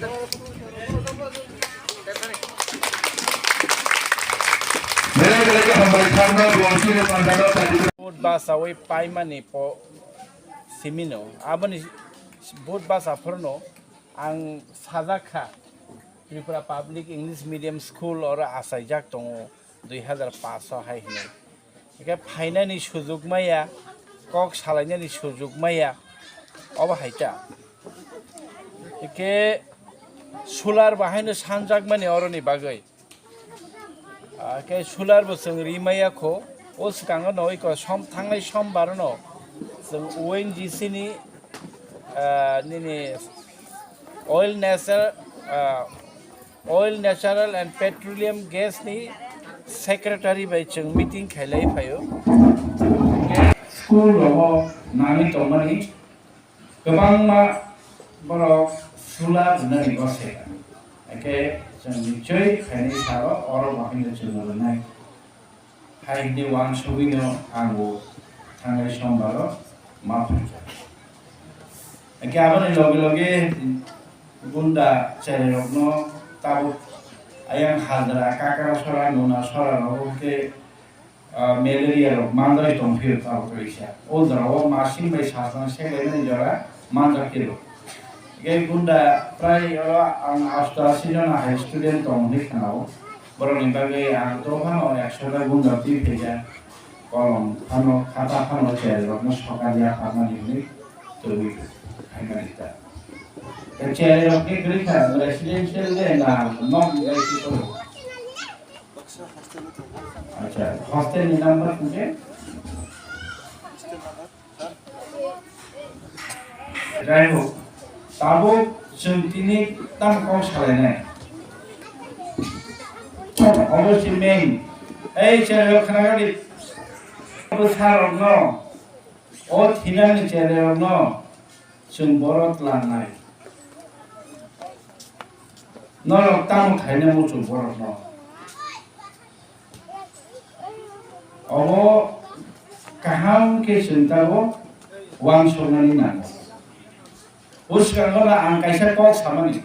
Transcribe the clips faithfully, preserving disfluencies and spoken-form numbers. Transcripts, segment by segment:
Belai belai khe hambai kharno, duansini pandano, tadi Vote bachawi paimani po simino. Aboni vote bacha phurno ang sajak kha Tripura Public English Medium School oro achaijak tongo dui hazar paanch o hai hinwi. Hingke phainani sujuk maya, kok salainani sujuk maya, obo hai ta. Hingke solar bahaino sanjakmani oroni bagwi. Ah, khe solar bo chwng ri maya kho. O swkango no iko som-, thangnai sombar no chwng O N G C ni, ah, nini oil natural, ah, oil natural and petroleum gas ni secretary bai chwng meeting khailai phaio. School rogo nangwi tongmani kwbangma borok sula rwnani gose. Hake chwng nichoi khainai salo oro bahai no chwng rwnai. Hai hwnwi uansugwino ang bo thangnai sombaro ma phaikha. Hake aboni loge loge gunda cherairokno tabuk ayang Haldra, Kakrasora, Nunasora rogo hwnkhe ah, malaria rok manjak tong phio tabuk kaisa. O jora o masing bai sajna seklaimani jora manjak phio. Hingke gunda prai oro ang asto asi jona hai student tong hinwi khnao. Borokni bagwi ang to phano ekso ta gunda twi phaikha. Kolom phano, khata phano, cherrokno sokan ya pharmani hinwi tongwi phaimani ta. Cherrokni kwrwi kha residential de na nok ni bai si phano. Acha, hostel ni number kungke? Jai hok, tabuk chwng tini tam kok salainai. Obo si main. Ei, chwng khna gadi. Bwsa rokno, o thinani chwng rokno, chwng borok tlangnai. Norok tamo khaina muchung borokno. Obo kaham khe chwng tabuk uansuknani nango. Bwskango no ang kaisa kok samani.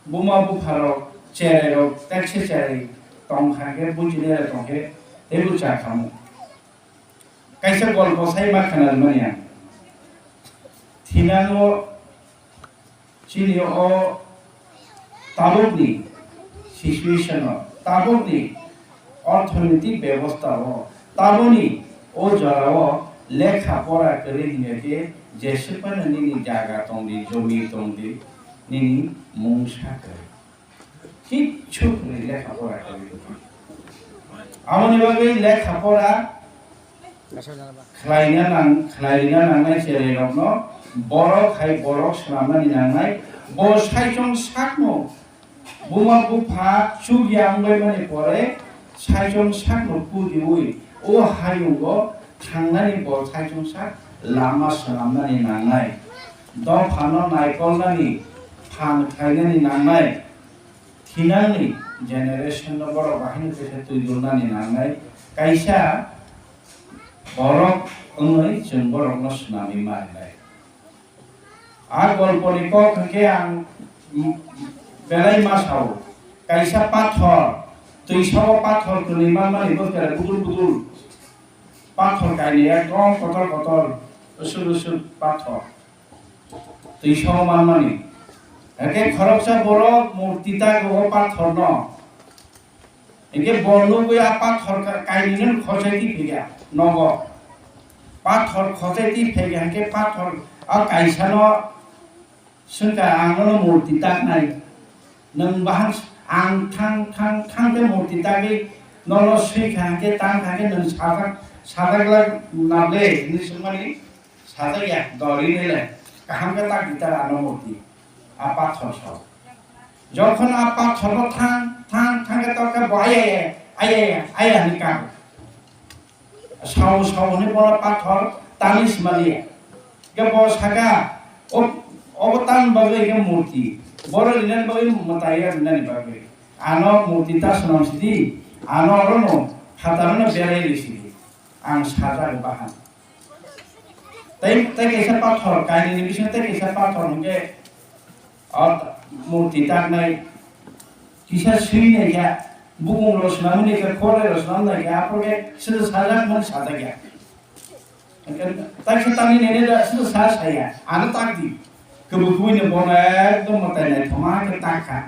Buma bupharok, cherairok, tekse cherai tongkha khe, bujinai tongkhe, teibo chakhamu. Kaisa golpo sai ma khna rwmani ang. Thinango chini o tabukni situation o, tabukni orthonoitik bebosta o, tabukni o jora o lekha pora kwrwi hinkhe jeswk phano nini jaga tongdi, jomi tongdi, nini mungsa kwrwi. Kichu hwnwi lekha pora khlai tongkha. Aboni bagwi lekha pora khlaina nang, khlaina nangnai cherairokno borok hai borok swnamnani nangnai. Bo saichung sakno buma bupha chukya wngbaimani pore saichung sakno pudiwi o hayungo thangnani bo saichung sak lama swnamnani nangnai. Dophano naikolnani phan khlainani nangnai. Thinangni generation no borok bahai no kisa twi dulnani nangnai, kaisa borok wngwi chwng borok no swnamwi ma rwnai. A golpo ni kok hwnkhe ang, mm, belai ma sao, kaisa pathor, twisa o pathor kwnwi manmani bwkha budul budul pathor kainwi ekdom kotor kotor usuk usuk pathor. Twisa o manmani. Hake khoroksa borok murti ta o pathor no. Hake bo nugwi a pathor ka-, kainwi no khosai ti phega nogo. Pathor khosai ti phega hake pathor a kaisa no swngkha ang no murti ta nai. Nwng bahai ang thang thang thang khe murti tagwi nono swi kha hwnkhe tang kha hwnkhe nwng sajak, sajak lak na le hinwi swngmani sajak ya dori nai le kaham khe tak di ta ano murti a pathor sao. Jokhon a pathor no thang thang thang khe tok khe bo aya ya aya ya aya hinwi kabo. Sao sao hwnwi bono pathor tangwi sima liya. Hwnkhe bo saka, "O, obo tamni bagwi hwnkhe murti? Bono rinani bagwi mwtai ya rinani bagwi. Ano murti ta swnam sidi, ano orono phatarno berai ri sidi. Ang sajak bahan." Tei, tei kaisa pathor, kainwini bisingo tei kaisa pathor hwnkhe Ot murti taknai kisa sui nai kha, bukung rok swnam nai kha, khoroi rok swnam nai kha, aphuru khe sida sajak mani sajak ya. Hwnkhe tak khe tamni nene da sida sa saya, ano tak di. Kwbwi kwbwi ni bono ekdom mwtai naithoma khe tak kha.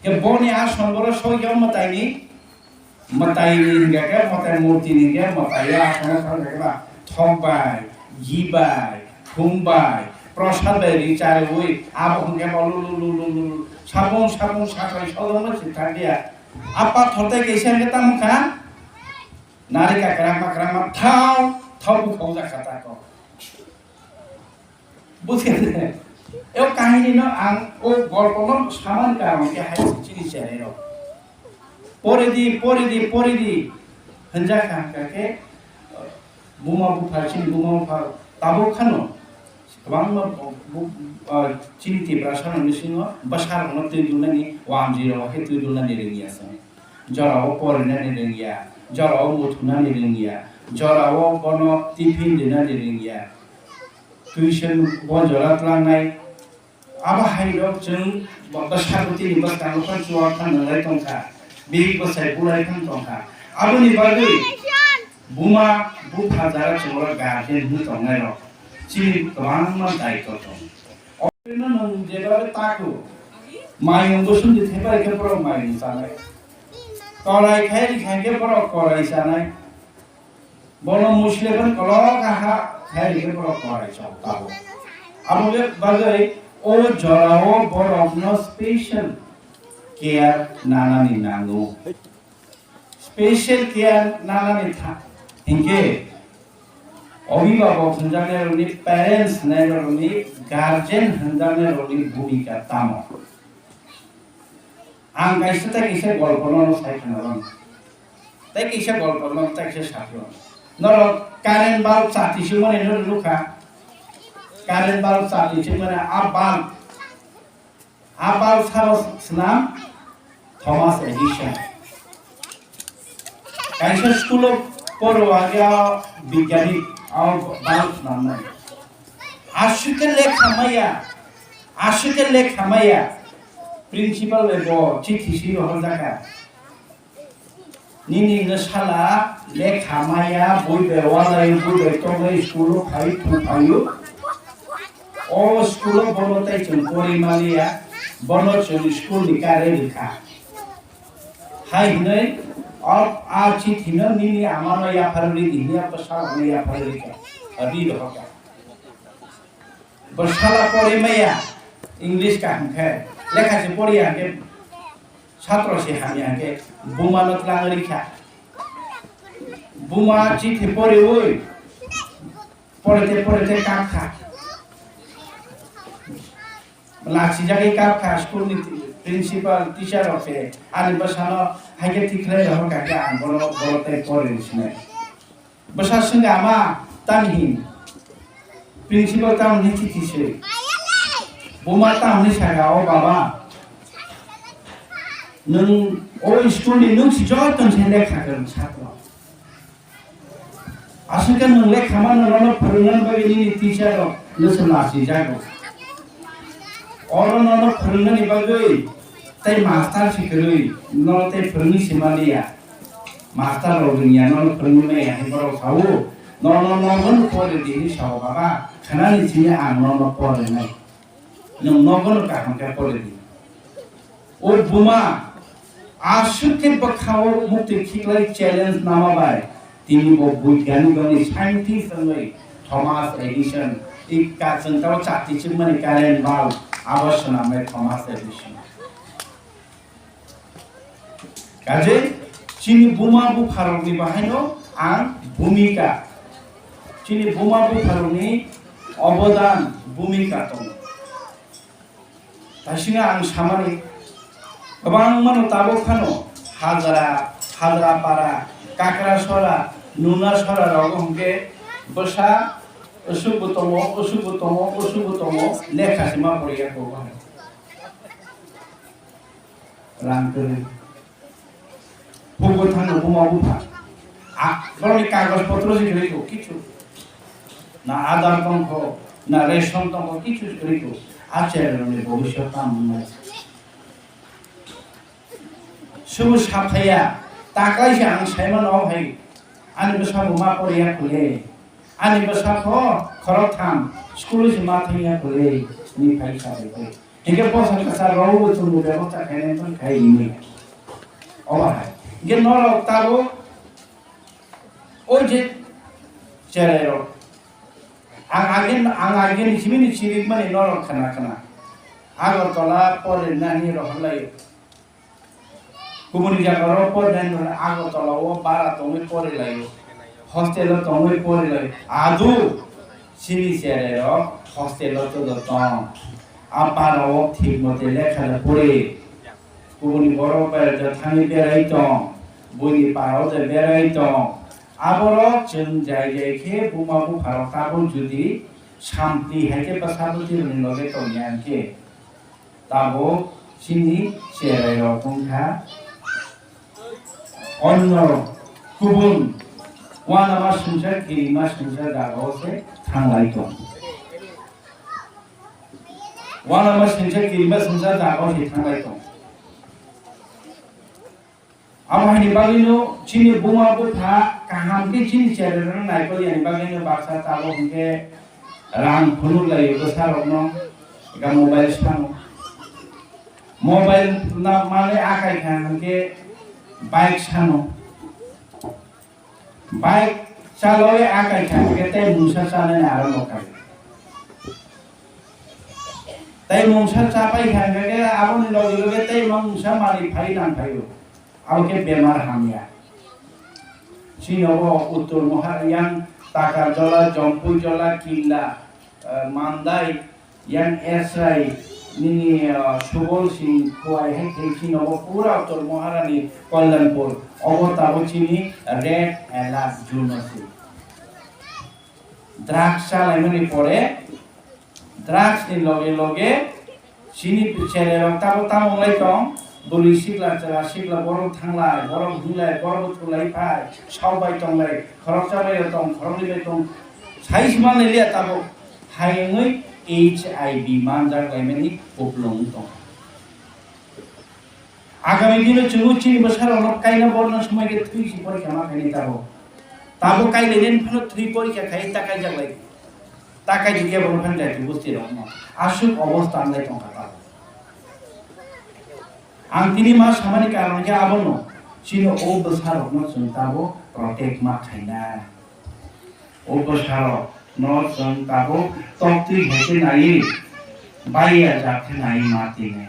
Khe boni a songoro soi khe o mwtaini, mwtaini hingkha khe mwtai murtini hingkhe mwtaio asongo thang khe ba thok bai, ghi bai, thum bai, prosad bai ri chariwi abo hingkhe ba lu lu lu lu lu lu sabung sabung sakai sogongno se thang dia. A pathor tei kaisa hingkhe tamo kha nari kakrang makrang ma thau thau bukhok jak kha tako. Bujhkha de? O kahini no ang o golpo no samani karon khe hai chini cherai rok. Pore di, pore di, pore di. Hwnjak kha hwnkha khe buma bupha chini buma bupha tabuk khano kwbangma bu-, bu-, ah, chini Tiprasa rokni bisingo bwsa rokno twi dulnani wamjwi rok khe twi dulnani rwngya chwng. Jorao porinani rwngya, jorao muthunani rwngya, jorao bono tiffin rinani rwngya. Tuition bo jora tlangnai. Abo hai rok chwng bo-, bwsakotini bwskango khe chuwak kha nwnglai tongkha. Bihik bwsai bulai kha tongkha. Aboni bagwi buma bupha jara chwngno guardian hwnwi tongnai rok chini kwbangma daitw tongo. Obono nwng jebabe tako, mayung bwswngni thepari khe borok mayung chanai. Korai khai ri khai khe borok korai chanai. Bono musle phano kolok aha khai rikhe borok korai chok tabuk. Aboni bagwi o jorao borokno special care nanani nango. Special care nanani tha-, hinkhe obhibhabok hwnjaknairokni, parents hwnnairokni, guardian hwnjaknairokni bhumika tamo? Ang kaisa tei kaisa golpono sai khna rw. Tei kaisa golpono tei kaisa sakno. Norok current bulb chati singmani norok nukha. Current bulb chati singmani a bulb. A bulb sabo swnam Thomas Edison. Kaisa school o poro age a bigyani a bulb swnamnai. Aswk khe lekha maya, aswk khe lekha maya. Principal bai bo chithi si rohorjak kha. Nini nwsala lekha maya, bui bai walai, bui bai tongwi school o phai thung phaio. O school o bono tei chwng pori maliya, bono chwng school ni kare rwkha. Hai hwnwi o a chithi no nini ama no yapharwi di hwnwi a bwsarok no yapharwi rwkha. Ri rohorkha. Bwsala pori maya, English kaham khe, lekha se pori ya khe, satro se hamya khe, buma no twlang ri kha. Buma chithi poriwi, porete porete kap kha. Lachijagwi kap kha, school ni principal, teacher rok se ani bwsano hai khe thik khlai rohor kha khe ang bono borok tei pori sinai. Bwsa swngkha, "Ama, tamni hin? Principal tamni chithi se? Buma tamni saka, o baba? Nwng o school ni nwng si joto se lekha kwrwng satro. Aswk khe nwng lekha mano, nono phwrwngna bagwi nini teacher rok nwswk lachijago. Oro nono phwrwngnani bagwi tei master se kwrwi, nono tei phwrwngwi se maliya." Master rok rwngya, nono phwrwngwi maya hinwi borok sao, "Nono nogo no pore di," hinwi sao, "Baba, khwnani simi ang nono porinai. Nwng nogo no kaham khe pore di." O buma aswk khe bwkhao muktwi khiklai challenge nama bai tini bo boiganigoni scientist wngwi Thomas Edison, i ka-, chwng tamo chati chwngmani current bulb abo swnamnai Thomas Edison. Kaje chini buma bupharokni bahaino ang bhumika, chini buma bupharokni obodan bhumika tongo. Taisingha ang samani kwbangmano tabuk phano Hajra, Hajrapara, Kakrasora, Nunasora rogo hwnkhe bwsa usuk bo tongo, usuk bo tongo, usuk bo tongo, lekha se ma poriya kok hai. Rang kwrwi. Hugo thangno buma bupha. A, borokni kagoj potro se kwrwi kok kichu. Na Aadhaar tongkho, na ration tongkho, kichu se kwrwi kok. A chererokni bobiswt tamo wngnai? Subu saphaya, taklaisa ang saimano hai, ani bwsabo ma poriya khwlwi, ani bwsakho khoroktham school-o se ma thangya khwlwi, hwnwi phai sabai phai. Hinkhe bwswk kwcharo bo chwngno bebosta khainai wngkha khai hwnwi. Obo hai. Hinkhe norok tabuk o je cherairok, ang age, ang age ni simi ni chirikmani norok khna khna. Agartala pore nani rohorlai. Kubuni jaga ro pore nani rohorlai. Agartala o bara tongwi pore lai. Hostel o tongwi pore lai. Adu sini cherairok hostel o todo tong. A bara o thik mote lekha le pore. Kubuni borok bai rwjak thani berai tong, buini parao de berai tong. Aborok chwng jai jai khe buma bupharok tabuk judi sampli hai khe bwsa bwtwirokni loge tongya hwnkhe, tabuk chini cherairok wngkha onno kubun uanama swngchar kirima swngchar jagao se thanglai tong. Uanama swngchar kirima swngchar jagao se thanglai tong. Abo haini bagwino chini buma bupha kaham khe chini cherairokno naikol yani bagwino baksa tabuk hwnkhe rang phunuk laio bwsarokno, eka mobile sano. Mobile na male akai kha hwnkhe bike sano. Bike chalwi akai kha hwnkhe tei mungsa chanani arambo khai. Tei mungsa chapai kha hwnkhe aboni logi logi tei mungsa manwi phai nang phaio. Abo khe bemar hamya. Chini obo Uttor Mohar yang Takarjola, Jompuijola, Kinda, eh, Mandai, yang Esrai, nini, eh, Subol Singh Khowai hai khe chini obo pura Uttor Moharani Kalyanpur. Obo tabuk chini red alert zone o se. Drugs chalaimani pore, drugs ni loge loge chini cherairok tamo tamo wngwi tong, bwrwi sikla chwla sikla borok thanglai, borok hinglai, borok thulai phai, sok bai tonglai, khoroksa bai tong, khoroknwi bai tong, sai se manlai liya tabuk, hai wngwi H I V manjak laimani kupulung tong. Agami dino chwngno chini bwsarokno kaina borno swmai khe thwi si porikha ma khainai tabuk. Tabuk kailainani phano thwi porikha khai ta kaijak lai. Ta kaijak ya borok phano jati busti rokno. Aswk obostha wnglai tongkha tabuk. Ang tini ma samani karon khe abono chini o bwsarokno chwng tabuk protect ma khainai. O bwsarokno chwng tabuk toktwi hai khe naiwi, baiya jak khe naiwi ma tini.